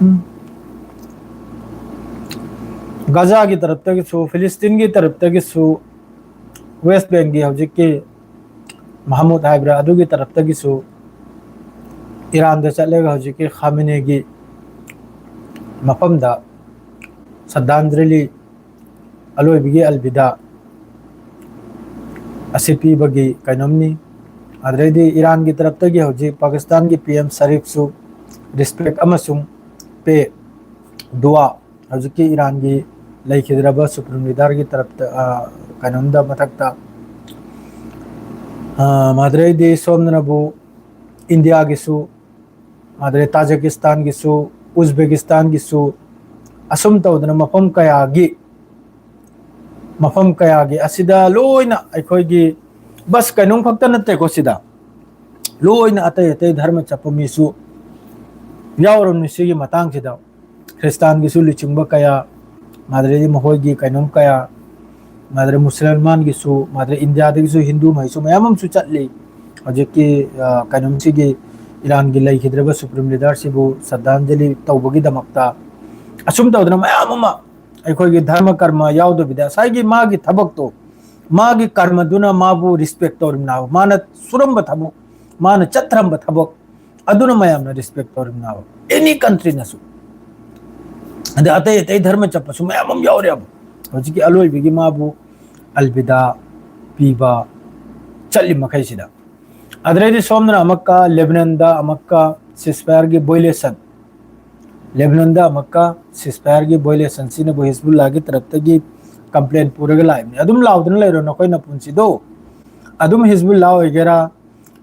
ꯎꯝ꯫ ꯒꯖꯥꯒꯤ ꯇꯔꯞꯇꯒꯤꯁꯨ, ꯐꯤꯂꯤꯁꯇꯤꯟꯒꯤ ꯇꯔꯞꯇꯒꯤꯁꯨ, ꯋꯦꯁ ꯕꯦꯡꯒꯤ ꯍꯧꯖꯤꯛꯀꯤ ꯃꯍꯃꯨꯗ ꯍꯥꯏꯕ꯭ꯔꯥ, ꯑꯗꯨꯒꯤ ꯇꯔꯞꯇꯒꯤꯁꯨ ꯏꯔꯥꯟꯗ ꯆꯠꯂꯒ ꯍꯧꯖꯤꯛꯀꯤ ꯈꯥꯃꯤꯅꯦꯒꯤ ꯃꯐꯝꯗ ꯁ꯭ꯔꯗꯥꯟꯖꯂꯤ, ꯑꯂꯣꯏꯕꯒꯤ ꯑꯜꯕꯤꯗꯥ ꯑꯁꯤ ꯄꯤꯕꯒꯤ ꯀꯩꯅꯣꯝꯅꯤ꯫ ꯑꯗꯨꯗꯩꯗꯤ ꯏꯔꯥꯟꯒꯤ ꯇꯔꯞꯇꯒꯤ ꯍꯧꯖꯤꯛ ꯄꯥꯀꯤꯁꯇꯥꯟꯒꯤ ꯄꯤ ꯑꯦꯝ ꯁꯔꯤꯐꯁꯨ ꯔꯦꯁꯄꯦꯛ ꯑꯃꯁꯨꯡ ꯄꯦ, ꯗꯨꯋꯥ, ꯍꯧꯖꯤꯛꯀꯤ ꯏꯔꯥꯟꯒꯤ ꯂꯩꯈꯤꯗ꯭ꯔꯕ ꯁꯨꯄ꯭ꯔꯤꯝ ꯂꯤꯗꯔꯒꯤ ꯇꯔꯞꯇ, ꯑ, ꯀꯩꯅꯣꯝꯗ ꯃꯊꯛꯇ ꯑ, ꯃꯥꯗ꯭ꯔꯦꯗꯤ ꯁꯣꯝꯗꯅꯕꯨ ꯏꯟꯗꯤꯌꯥꯒꯤꯁꯨ, ꯃꯥꯗ꯭ꯔꯦ ꯇꯥꯖꯤꯀꯤꯁꯇꯥꯟꯒꯤꯁꯨ, ꯎꯖꯕꯦꯀꯤꯁꯇꯥꯟꯒꯤꯁꯨ, ꯑꯁꯨꯝ ꯇꯧꯗꯅ ꯃꯐꯝ ꯀꯌꯥꯒꯤ, ꯃꯐꯝ ꯀꯌꯥꯒꯤ ꯑꯁꯤꯗ ꯂꯣꯏꯅ ꯑꯩꯈꯣꯏꯒꯤ ꯕꯁ ꯀꯩꯅꯣꯝ ꯈꯛꯇ ꯅꯠꯇꯦꯀꯣ, ꯁꯤꯗ ꯂꯣꯏꯅ ꯑꯇꯩ ꯑꯇꯩ ꯙꯔꯃ ꯆꯠꯄ ꯃꯤꯁꯨ ꯌꯥꯎꯔꯝꯃꯤ ꯁꯤꯒꯤ ꯃꯇꯥꯡꯁꯤꯗ꯫ ꯈ꯭ꯔꯤꯁꯇꯥꯟꯒꯤꯁꯨ ꯂꯨꯆꯤꯡꯕ ꯀꯌꯥ, ꯃꯥꯗ꯭ꯔꯦꯗꯤ ꯃꯈꯣꯏꯒꯤ ꯀꯩꯅꯣꯝ ꯀꯌꯥ, ꯃꯥꯗ꯭ꯔꯦ ꯃꯨꯁꯜꯃꯥꯟꯒꯤꯁꯨ, ꯃꯥꯗ꯭ꯔꯦ ꯏꯟꯗꯤꯌꯥꯗꯒꯤꯁꯨ ꯍꯤꯟꯗꯨ ꯃꯍꯩꯁꯨ ꯃꯌꯥꯝ ꯑꯃꯁꯨ ꯆꯠꯂꯤ꯫ ꯍꯧꯖꯤꯛꯀꯤ, ꯑ, ꯀꯩꯅꯣꯝꯁꯤꯒꯤ ꯏꯔꯥꯟꯒꯤ ꯂꯩꯈꯤꯗ꯭ꯔꯕ ꯁꯨꯄ꯭ꯔꯤꯝ ꯂꯤꯗꯔꯁꯤꯕꯨ ꯁ꯭ꯔꯗꯥꯟꯖꯂꯤ ꯇꯧꯕꯒꯤꯗꯃꯛꯇ꯫ ꯑꯁꯨꯝ ꯇꯧꯗꯅ ꯃꯌꯥꯝ ꯑꯃ ꯑꯩꯈꯣꯏꯒꯤ ꯙꯔꯃ ꯀꯔꯃ ꯌꯥꯎꯗꯕꯤꯗ ꯉꯁꯥꯏꯒꯤ ꯃꯥꯒꯤ ꯊꯕꯛꯇꯣ, ꯃꯥꯒꯤ ꯀꯔꯃꯗꯨꯅ ꯃꯥꯕꯨ ꯔꯦꯁꯄꯦꯛ ꯇꯧꯔꯤꯕꯅꯦꯕ꯫ ꯃꯥꯅ ꯁꯨꯔꯝꯕ ꯊꯕꯛ, ꯃꯥꯅ ꯆꯠꯊꯔꯝꯕ ꯊꯕꯛ, ꯑꯗꯨꯅ ꯃꯌꯥꯝꯅ ꯔꯦꯁꯄꯦꯛ ꯇꯧꯔꯤꯕꯅꯦꯕ, ꯑꯦꯅꯤ ꯀꯟꯇ꯭ꯔꯤꯅꯁꯨ꯫ ꯑꯗ ꯑꯇꯩ ꯑꯇꯩ ꯙꯔꯃ ꯆꯠꯄꯁꯨ ꯃꯌꯥꯝ ꯑꯃ ꯌꯥꯎꯔꯦꯕ꯫ ꯍꯧꯖꯤꯛꯀꯤ ꯑꯂꯣꯏꯕꯒꯤ ꯃꯥꯕꯨ ꯑꯜꯕꯤꯗꯥ ꯄꯤꯕ ꯆꯠꯂꯤ ꯃꯈꯩꯁꯤꯗ꯫ ꯑꯗꯨꯗꯩꯗꯤ ꯁꯣꯝꯗꯅ ꯑꯃꯨꯛꯀ ꯂꯦꯕꯅꯟꯗ ꯑꯃꯨꯛꯀ ꯁꯤꯁꯐꯥꯌꯔꯒꯤ ꯚꯣꯏꯂꯦꯁꯟ, ꯂꯦꯕꯅꯟꯗ ꯑꯃꯨꯛꯀ ꯁꯤꯁꯐꯥꯌꯔꯒꯤ ꯚꯣꯏꯂꯦꯁꯟꯁꯤꯅꯕꯨ ꯍꯤꯖꯕꯨꯜꯂꯥꯒꯤ ꯇꯔꯞꯇꯒꯤ ꯀꯝꯄ꯭ꯂꯦꯟ ꯄꯨꯔꯒ ꯂꯥꯛꯏꯕꯅꯤ꯫ ꯑꯗꯨꯝ ꯂꯥꯎꯗꯅ ꯂꯩꯔꯣ ꯅꯈꯣꯏ ꯅꯄꯨꯟꯁꯤꯗꯣ꯫ ꯑꯗꯨꯝ ꯍꯤꯖꯕꯨꯜꯂꯥ ꯑꯣꯏꯒꯦꯔꯥ,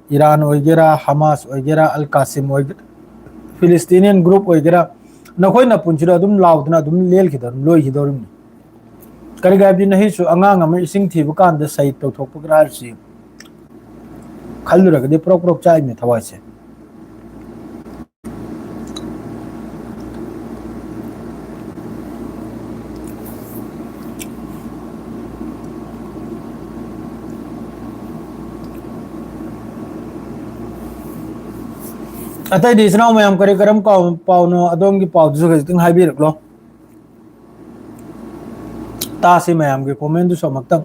ꯏꯔꯥꯟ ꯑꯣꯏꯒꯦꯔꯥ, ꯍꯃꯥꯁ ꯑꯣꯏꯒꯦꯔꯥ, ꯑꯜ ꯀꯥꯁꯤꯝ ꯑꯣꯏꯒꯦꯔꯥ, ꯐꯤꯂꯤꯁꯇꯤꯅꯤꯌꯟ ꯒ꯭ꯔꯨꯞ ꯑꯣꯏꯒꯦꯔꯥ, ꯅꯈꯣꯏ ꯅꯄꯨꯟꯁꯤꯗꯣ ꯑꯗꯨꯝ ꯂꯥꯎꯗꯅ ꯑꯗꯨꯝ ꯂꯦꯜꯈꯤꯗꯧꯔꯤꯕꯅꯤ, ꯂꯣꯏꯈꯤꯗꯧꯔꯤꯕꯅꯤ꯫ ꯀꯔꯤꯒꯤ ꯍꯥꯏꯕꯗꯤ ꯅꯍꯤꯁꯨ ꯑꯉꯥꯡ ꯑꯃ ꯏꯁꯤꯡ ꯊꯤꯕ ꯀꯥꯟꯗ ꯁꯍꯤꯗ ꯇꯧꯊꯣꯛꯄꯒ꯭ꯔꯥ ꯍꯥꯏꯕꯁꯤ ꯈꯜꯂꯨꯔꯒꯗꯤ ꯄ꯭ꯔꯣꯛ ꯄ꯭ꯔꯣꯛ ꯆꯥꯛꯏꯅꯦ ꯊꯋꯥꯏꯁꯦ꯫ ꯑꯇꯩꯗꯤ ꯏꯆꯤꯟ ꯏꯅꯥꯎ ꯃꯌꯥꯝ ꯀꯔꯤ ꯀꯔꯝ ꯄꯥꯎ, ꯄꯥꯎꯅꯣ? ꯑꯗꯣꯝꯒꯤ ꯄꯥꯎꯗꯨꯁꯨ ꯈꯖꯤꯛꯇꯪ ꯍꯥꯏꯕꯤꯔꯛꯂꯣ꯫ ꯇꯥꯁꯤ ꯃꯌꯥꯝꯒꯤ ꯀꯣꯃꯦꯟꯗꯨꯁꯨ ꯑꯃꯨꯛꯇꯪ꯫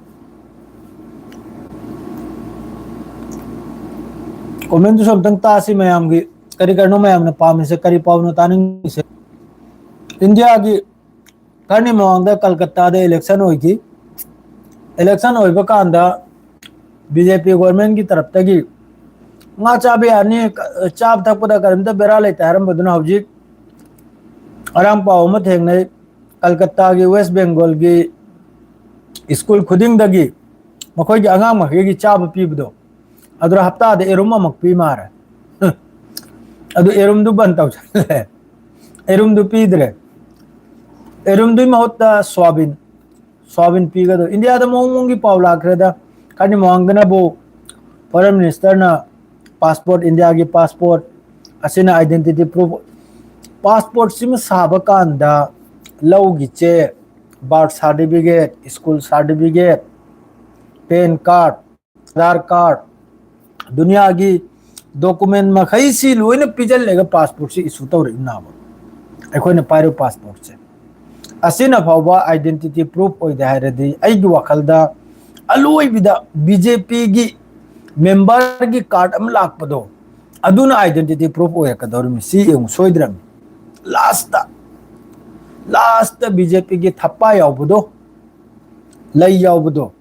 ꯀꯣꯃꯦꯟꯗꯨꯁꯨ ꯑꯃꯨꯛꯇꯪ ꯇꯥꯁꯤ ꯃꯌꯥꯝꯒꯤ꯫ ꯀꯔꯤ ꯀꯔꯤꯅꯣ ꯃꯌꯥꯝꯅ ꯄꯥꯝꯃꯤꯁꯦ? ꯀꯔꯤ ꯄꯥꯎꯅꯣ ꯇꯥꯅꯤꯡꯉꯤꯁꯦ? ꯏꯟꯗꯤꯌꯥꯒꯤ ꯈꯔꯅꯤ ꯃꯃꯥꯡꯗ ꯀꯜꯀꯠꯇꯥꯗ ꯏꯂꯦꯛꯁꯟ ꯑꯣꯏꯈꯤ꯫ ꯏꯂꯦꯛꯁꯟ ꯑꯣꯏꯕ ꯀꯥꯟꯗ ꯕꯤ ꯖꯦ ꯄꯤ ꯒꯣꯔꯃꯦꯟꯒꯤ ꯇꯔꯞꯇꯒꯤ ꯉꯥ ꯆꯥꯕ ꯌꯥꯅꯤ, ꯆꯥꯕ ꯊꯛꯄꯗ ꯀꯔꯤꯝꯇ ꯕꯦꯔꯥ ꯂꯩꯇꯦ ꯍꯥꯏꯔꯝꯕꯗꯨꯅ ꯍꯧꯖꯤꯛ ꯉꯔꯥꯡ ꯄꯥꯎ ꯑꯃ ꯊꯦꯡꯅꯩ, ꯀꯜꯀꯠꯇꯥꯒꯤ ꯋꯦꯁ ꯕꯦꯡꯒꯣꯜꯒꯤ ꯁ꯭ꯀꯨꯜ ꯈꯨꯗꯤꯡꯗꯒꯤ ꯃꯈꯣꯏꯒꯤ ꯑꯉꯥꯡ ꯃꯈꯩꯒꯤ ꯆꯥꯕ ꯄꯤꯕꯗꯣ, ꯑꯗꯨꯅ ꯍꯞꯇꯥꯗ ꯑꯦꯔꯨꯝ ꯑꯃꯨꯛ ꯄꯤ ꯃꯥꯔꯦ꯫ ꯑꯗꯨ ꯑꯦꯔꯨꯝꯗꯨ ꯕꯟ ꯇꯧꯁꯜꯂꯦ꯫ ꯑꯦꯔꯨꯝꯗꯨ ꯄꯤꯗ꯭ꯔꯦ꯫ ꯑꯦꯔꯨꯝꯗꯨꯒꯤ ꯃꯍꯨꯠꯇ ꯁꯣꯌꯥꯕꯤꯟ, ꯁꯣꯌꯥꯕꯤꯟ ꯄꯤꯒꯗꯧ꯫ ꯏꯟꯗꯤꯌꯥꯗ ꯃꯑꯣꯡ ꯃꯑꯣꯡꯒꯤ ꯄꯥꯎ ꯂꯥꯛꯈ꯭ꯔꯦꯗ꯫ ꯈꯔꯗꯤ ꯃꯃꯥꯡꯗꯅꯕꯨ ꯐꯣꯔꯦꯟ ꯃꯤꯅꯤꯁꯇꯔꯅ ꯄꯥꯁꯄꯣꯔꯠ, ꯏꯟꯗꯤꯌꯥꯒꯤ ꯄꯥꯁꯄꯣꯔꯠ ꯑꯁꯤꯅ ꯑꯥꯏꯗꯦꯟꯇꯤꯇꯤ ꯄ꯭ꯔꯨꯐ, ꯄꯥꯁꯄꯣꯔꯠꯁꯤꯃ ꯁꯥꯕ ꯀꯥꯟꯗ ꯂꯧꯒꯤ ꯆꯦ, birth certificate, school certificate, PAN card, Aadhaar card, ꯗꯨꯅꯤꯌꯥꯒꯤ ꯗꯣꯀꯨꯃꯦꯟ ꯃꯈꯩꯁꯤ ꯂꯣꯏꯅ ꯄꯤꯁꯤꯜꯂꯒ ꯄꯥꯁꯄꯣꯔꯠꯁꯤ ꯏꯁꯨ ꯇꯧꯔꯛꯏꯅꯦꯕ꯫ ꯑꯩꯈꯣꯏꯅ ꯄꯥꯏꯔꯤꯕ ꯄꯥꯁꯄꯣꯔꯠꯁꯦ ꯑꯁꯤꯅ ꯐꯥꯎꯕ ꯑꯥꯏꯗꯦꯟꯇꯤꯇꯤ ꯄ꯭ꯔꯨꯐ ꯑꯣꯏꯗꯦ ꯍꯥꯏꯔꯗꯤ, ꯑꯩꯒꯤ ꯋꯥꯈꯜꯗ ꯑꯂꯣꯏꯕꯤꯗ ꯕꯤ ꯖꯦ ꯄꯤꯒꯤ ꯃꯦꯝꯕꯔꯒꯤ ꯀꯥꯔꯗ ꯑꯃ ꯂꯥꯛꯄꯗꯣ, ꯑꯗꯨꯅ ꯑꯥꯏꯗꯦꯟꯇꯤꯇꯤ ꯄ꯭ꯔꯨꯐ ꯑꯣꯏꯔꯛꯀꯗꯧꯔꯤꯕꯅꯤ꯫ ꯁꯤ ꯌꯦꯡꯉꯨ, ꯁꯣꯏꯗ꯭ꯔꯕꯅꯤ꯫ ꯂꯥꯁꯇ, ꯂꯥꯁꯇ ꯕꯤ ꯖꯦ ꯄꯤꯒꯤ ꯊꯞꯄꯥ ꯌꯥꯎꯕꯗꯣ, ꯂꯩ ꯌꯥꯎꯕꯗꯣ,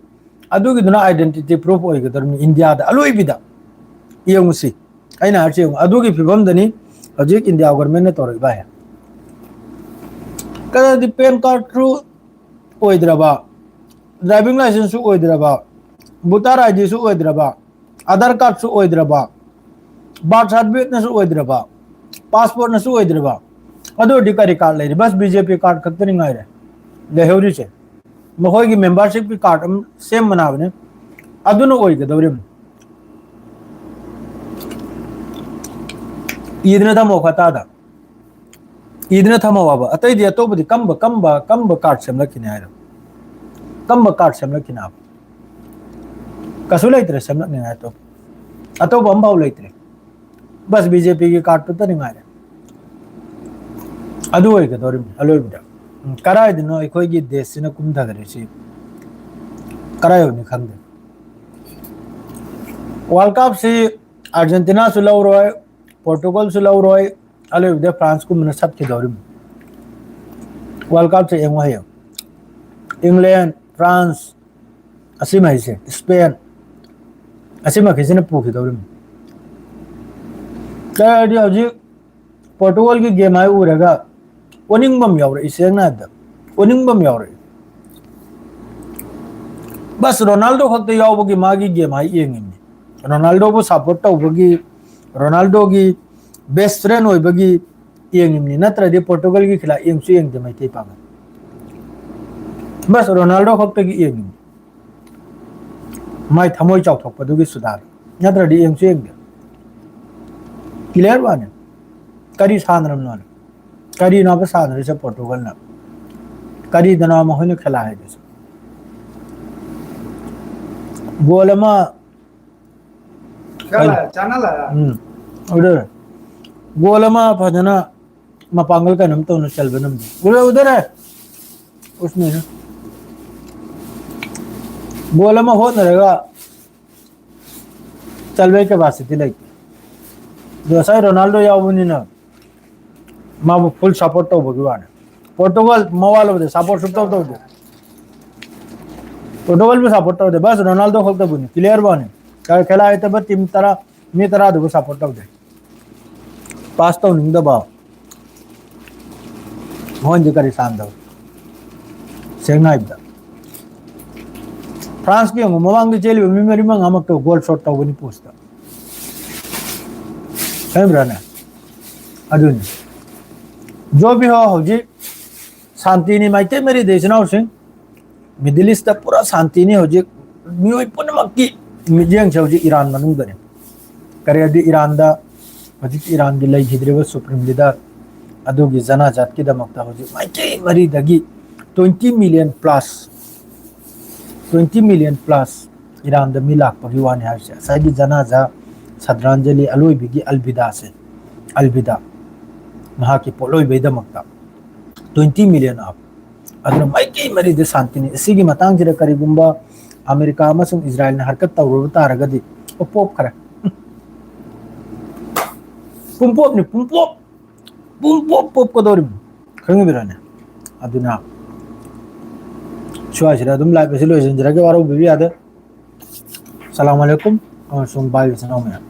ꯑꯗꯨꯒꯤꯗꯨꯅ ꯑꯥꯏꯗꯦꯟꯇꯤꯇꯤ ꯄ꯭ꯔꯨꯐ ꯑꯣꯏꯒꯗꯧꯔꯤꯕꯅꯤ ꯏꯟꯗꯤꯌꯥꯗ ꯑꯂꯣꯏꯕꯤꯗ꯫ ꯌꯦꯡꯉꯨꯁꯤ, ꯑꯩꯅ ꯍꯥꯏꯔꯤꯁꯦ ꯌꯦꯡꯉꯨ, ꯑꯗꯨꯒꯤ ꯐꯤꯕꯝꯗꯅꯤ ꯍꯧꯖꯤꯛ ꯏꯟꯗꯤꯌꯥ ꯒꯣꯔꯃꯦꯟꯅ ꯇꯧꯔꯛꯏꯕ ꯍꯥꯏ꯫ ꯀꯔꯤꯗꯤ ꯄꯦꯟ ꯀꯥꯔꯗꯁꯨ ꯑꯣꯏꯗ꯭ꯔꯕ, ꯗ꯭ꯔꯥꯏꯚꯤꯡ ꯂꯥꯏꯁꯦꯟꯁꯁꯨ ꯑꯣꯏꯗ꯭ꯔꯕ, ꯚꯣꯇꯔ ꯑꯥꯏ ꯗꯤꯁꯨ ꯑꯣꯏꯗ꯭ꯔꯕ, ꯑꯙꯥꯔ ꯀꯥꯔꯗꯁꯨ ꯑꯣꯏꯗ꯭ꯔꯕ, ꯕꯥꯔꯊ ꯁꯥꯔꯇꯤꯐꯤꯀꯦꯠꯅꯁꯨ ꯑꯣꯏꯗ꯭ꯔꯕ, ꯄꯥꯁꯄꯣꯔꯠꯅꯁꯨ ꯑꯣꯏꯗ꯭ꯔꯕ, ꯑꯗꯨ ꯑꯣꯏꯔꯗꯤ ꯀꯔꯤ ꯀꯥꯔꯗ ꯂꯩꯔꯤ? ꯕꯁ ꯕꯤ ꯖꯦ ꯄꯤ ꯀꯥꯔꯗ ꯈꯛꯇꯅꯤ ꯉꯥꯏꯔꯦ ꯂꯩꯍꯧꯔꯤꯁꯦ꯫ ꯃꯈꯣꯏꯒꯤ ꯃꯦꯝꯕꯔꯁꯤꯞꯀꯤ ꯀꯥꯔꯗ ꯑꯃ ꯁꯦꯝꯕꯅꯕꯅꯦ, ꯑꯗꯨꯅ ꯑꯣꯏꯒꯗꯧꯔꯤꯕꯅꯤ꯫ ꯏꯗꯅ ꯊꯝꯃꯣ ꯈꯇꯥꯗ, ꯏꯗꯅ ꯊꯝꯃꯣ ꯍꯥꯏꯕ꯫ ꯑꯇꯩꯗꯤ ꯑꯇꯣꯞꯄꯗꯤ ꯀꯝꯕ, ꯀꯝꯕ, ꯀꯝꯕ ꯀꯥꯔꯗ ꯁꯦꯝꯂꯛꯈꯤꯅꯤ ꯍꯥꯏꯔꯣ? ꯀꯝꯕ ꯀꯥꯔꯗ ꯁꯦꯝꯂꯛꯈꯤꯅꯤ ꯍꯥꯏꯕ? ꯀꯩꯁꯨ ꯂꯩꯇ꯭ꯔꯦ ꯁꯦꯝꯂꯛꯅꯤꯡꯉꯥꯏ ꯑꯇꯣꯞꯄ꯫ ꯑꯇꯣꯞꯄ ꯑꯝꯐꯥꯎ ꯂꯩꯇ꯭ꯔꯦ꯫ ꯕꯁ ꯕꯤ ꯖꯦ ꯄꯤꯒꯤ ꯀꯥꯔꯗꯇꯨꯇꯅꯤ ꯉꯥꯏꯔꯦ꯫ ꯑꯗꯨ ꯑꯣꯏꯒꯗꯧꯔꯤꯕꯅꯤ ꯑꯂꯣꯏꯕꯗ꯫ ꯎꯝ, ꯀꯗꯥꯏꯗꯅꯣ ꯑꯩꯈꯣꯏꯒꯤ ꯗꯦꯁꯁꯤꯅ ꯀꯨꯝꯊꯈ꯭ꯔꯤꯁꯤ? ꯀꯗꯥꯏ ꯑꯣꯏꯅꯤ ꯈꯪꯗꯦ꯫ ꯋꯥꯔꯜ ꯀꯞꯁꯤ ꯑꯥꯔꯖꯦꯟꯇꯤꯅꯥꯁꯨ ꯂꯧꯔꯣꯏ, ꯄꯣꯔꯇꯨꯒꯜꯁꯨ ꯂꯧꯔꯣꯏ, ꯑꯂꯣꯏꯕꯗ ꯐ꯭ꯔꯥꯟꯁꯀꯨꯝꯕꯅ ꯁꯠꯈꯤꯗꯧꯔꯤꯕꯅꯤ꯫ ꯋꯥꯔꯜ ꯀꯞꯁꯦ ꯌꯦꯡꯉꯨ ꯍꯌꯦꯡ꯫ ꯏꯪꯂꯦꯟ, ꯐ꯭ꯔꯥꯟꯁ, ꯑꯁꯤꯃꯩꯁꯦ, ꯏꯁꯄꯦꯟ, ꯑꯁꯤꯃꯈꯩꯁꯤꯅ ꯄꯨꯈꯤꯗꯧꯔꯤꯕꯅꯤ꯫ ꯀꯔꯤ ꯍꯥꯏꯗꯤ ꯍꯧꯖꯤꯛ ꯄꯣꯔꯇꯨꯒꯜꯒꯤ ꯒꯦꯝ ꯍꯥꯏ ꯎꯔꯒ ꯑꯣꯅꯤꯡꯕ ꯑꯃ ꯌꯥꯎꯔꯛꯏ, ꯁꯦꯡꯅ ꯍꯥꯏꯕꯗ ꯑꯣꯅꯤꯡꯕ ꯑꯃ ꯌꯥꯎꯔꯛꯏ꯫ ꯕꯁ ꯔꯣꯅꯥꯜꯗꯣ ꯈꯛꯇ ꯌꯥꯎꯕꯒꯤ ꯃꯥꯒꯤ ꯒꯦꯝ ꯍꯥꯏ ꯌꯦꯡꯉꯤꯕꯅꯤ꯫ ꯔꯣꯅꯥꯜꯗꯣꯕꯨ ꯁꯞꯄꯣꯔꯠ ꯇꯧꯕꯒꯤ, ꯔꯣꯅꯥꯜꯗꯣꯒꯤ ꯕꯦꯁ ꯐ꯭ꯔꯦꯟ ꯑꯣꯏꯕꯒꯤ ꯌꯦꯡꯉꯤꯕꯅꯤ, ꯅꯠꯇ꯭ꯔꯗꯤ ꯄꯣꯔꯇꯨꯒꯜꯒꯤ ꯈꯤꯂꯥ ꯌꯦꯡꯁꯨ ꯌꯦꯡꯗꯦ ꯃꯩꯇꯩ ꯄꯥꯡꯒꯜ꯫ ꯕꯁ ꯔꯣꯅꯥꯜꯗꯣ ꯈꯛꯇꯒꯤ ꯌꯦꯡꯉꯤꯕꯅꯤ, ꯃꯥꯏ ꯊꯃꯣꯏ ꯆꯥꯎꯊꯣꯛꯄꯗꯨꯒꯤ ꯁꯨꯗꯥꯗ, ꯅꯠꯇ꯭ꯔꯗꯤ ꯌꯦꯡꯁꯨ ꯌꯦꯡꯗꯦ꯫ ꯀ꯭ꯂꯤꯌꯥꯔ ꯋꯥꯅꯤ꯫ ꯀꯔꯤ ꯁꯥꯟꯅꯔꯝꯅꯣꯅꯦ? ꯀꯔꯤꯅꯣꯕ ꯁꯥꯟꯅꯔꯤꯁꯦ ꯄꯣꯔꯇꯨꯒꯜꯅ? ꯀꯔꯤꯗꯅꯣ ꯃꯈꯣꯏꯅ ꯈꯦꯂꯥ ꯍꯥꯏꯗꯨꯁꯦ? ꯒꯣꯜ ꯑꯃ ꯎꯝ꯫ ꯑꯗꯨ ꯒꯣꯜ ꯑꯃ ꯐꯖꯅ ꯃꯄꯥꯡꯒꯜ ꯀꯩꯅꯣꯝ ꯇꯧꯅ ꯆꯜꯕ ꯅꯝꯗꯦ꯫ ꯎꯔꯦ, ꯎꯗꯔꯦ꯫ ꯎꯁꯅꯦ꯫ ꯒꯣꯜ ꯑꯃ ꯍꯣꯠꯅꯔꯒ ꯆꯜꯕꯩ ꯀꯦꯄꯥꯁꯤꯇꯤ ꯂꯩꯇꯦ꯫ ꯑꯗꯣ ꯉꯁꯥꯏ ꯔꯣꯅꯥꯜꯗꯣ ꯌꯥꯎꯕꯅꯤꯅ ꯃꯥꯕꯨ ꯐꯨꯜ ꯁꯞꯄꯣꯔꯠ ꯇꯧꯕꯒꯤ ꯋꯥꯅꯤ꯫ ꯄꯣꯔꯇꯨꯒꯜ ꯃꯋꯥ ꯂꯧꯗꯦ, ꯁꯞꯄꯣꯔꯠ ꯁꯨꯡꯇꯧ ꯇꯧꯗꯦ꯫ ꯄꯣꯔꯇꯨꯒꯜꯕꯨ ꯁꯞꯄꯣꯔꯠ ꯇꯧꯗꯦ, ꯕꯁ ꯔꯣꯅꯥꯜꯗꯣ ꯈꯛꯇꯕꯨꯅꯤ, ꯀ꯭ꯂꯤꯌꯥꯔ ꯋꯥꯅꯤ꯫ ꯈꯦꯂꯥ ꯍꯩꯇꯕ ꯇꯤꯝ ꯇꯔꯥ, ꯃꯤ ꯇꯔꯥꯗꯨꯕꯨ ꯁꯞꯄꯣꯔꯠ ꯇꯧꯗꯦ꯫ ꯄꯥꯁ ꯇꯧꯅꯤꯡꯗꯕ ꯃꯣꯏꯗꯤ ꯀꯔꯤ ꯁꯥꯟꯗꯕ? ꯁꯦꯡꯅ ꯍꯥꯏꯕꯗ, ꯐ꯭ꯔꯥꯟꯁꯀꯤ ꯌꯦꯡꯉꯨ, ꯃꯃꯥꯡꯗ ꯆꯦꯜꯂꯤꯕ ꯃꯤ ꯃꯔꯤ ꯃꯉꯥꯃꯛꯇ ꯒꯣꯜ ꯁꯣꯠ ꯇꯧꯒꯅꯤ ꯄꯣꯁꯇ, ꯈꯪꯕ꯭ꯔꯥꯅꯦ? ꯑꯗꯨꯅꯤ꯫ ꯖꯣꯕꯤꯍꯣ ꯍꯧꯖꯤꯛ ꯁꯥꯟꯇꯤꯅꯤ ꯃꯩꯇꯩ ꯃꯔꯤꯗ ꯏꯆꯤꯟ ꯏꯅꯥꯎꯁꯤꯡ꯫ ꯃꯤꯗꯜ ꯏꯁꯇ ꯄꯨꯔꯥ ꯁꯥꯟꯇꯤꯅꯤ ꯍꯧꯖꯤꯛ꯫ ꯃꯤꯑꯣꯏ ꯄꯨꯝꯅꯃꯛꯀꯤ ꯃꯤꯠꯌꯦꯡꯁꯦ ꯍꯧꯖꯤꯛ ꯏꯔꯥꯟ ꯃꯅꯨꯡꯗꯅꯤ꯫ ꯀꯔꯤ ꯍꯥꯏꯗꯤ ꯏꯔꯥꯟꯗ ꯍꯧꯖꯤꯛ ꯏꯔꯥꯟꯒꯤ ꯂꯩꯈꯤꯗ꯭ꯔꯤꯕ ꯁꯨꯄ꯭ꯔꯤꯝ ꯂꯤꯗꯔ ꯑꯗꯨꯒꯤ ꯖꯅꯥꯖꯥꯠꯀꯤꯗꯃꯛꯇ ꯍꯧꯖꯤꯛ ꯃꯥꯏꯀꯩ ꯃꯔꯤꯗꯒꯤ twenty million plus, twenty million plus ꯏꯔꯥꯟꯗ ꯃꯤ ꯂꯥꯛꯄꯒꯤ ꯋꯥꯅꯤ ꯍꯥꯏꯕꯁꯦ꯫ ꯉꯁꯥꯏꯒꯤ ꯖꯅꯥꯖꯥ ꯁꯗ꯭ꯔꯥꯟꯖꯂꯤ ꯑꯂꯣꯏꯕꯒꯤ ꯑꯜꯕꯤꯗꯥꯁꯦ, ꯑꯜꯕꯤꯗꯥ ꯃꯍꯥꯛꯀꯤ ꯄꯣꯠꯂꯣꯏꯕꯩꯗꯃꯛꯇ twenty million ꯑꯞ꯫ ꯑꯗꯨꯅ ꯃꯥꯏꯀꯩ ꯃꯔꯤꯗ ꯁꯥꯟꯇꯤꯅꯤ꯫ ꯑꯁꯤꯒꯤ ꯃꯇꯥꯡꯁꯤꯗ ꯀꯔꯤꯒꯨꯝꯕ ꯑꯃꯦꯔꯤꯀꯥ ꯑꯃꯁꯨꯡ ꯏꯖꯔꯥꯌꯦꯜꯅ ꯍꯔꯀꯠ ꯇꯧꯔꯨꯕ ꯇꯥꯔꯒꯗꯤ, ꯑꯣ, ꯄꯣꯞꯈ꯭ꯔꯦ꯫ ꯄꯨꯡꯄꯣꯞꯅꯤ, ꯄꯨꯡꯄꯣꯞ꯫ ꯄꯨꯡꯄꯣꯞ ꯄꯣꯞꯀꯗꯧꯔꯤꯕꯅꯤ꯫ ꯈꯪꯉꯤꯕꯤꯔꯅꯦ? ꯑꯗꯨꯅ ꯁ꯭ꯋꯥꯏꯁꯤꯗ ꯑꯗꯨꯝ ꯂꯥꯏꯚ ꯑꯁꯤ ꯂꯣꯏꯁꯤꯟꯖꯔꯒꯦ, ꯋꯥꯔꯧꯕꯤꯕ ꯌꯥꯗꯦ꯫ ꯁꯂꯥꯝ ꯑꯂꯩꯀꯨꯝ ꯑꯃꯁꯨꯡ ꯕꯥꯏ ꯏꯆꯤꯟ ꯏꯅꯥꯎ ꯃꯌꯥꯝ꯫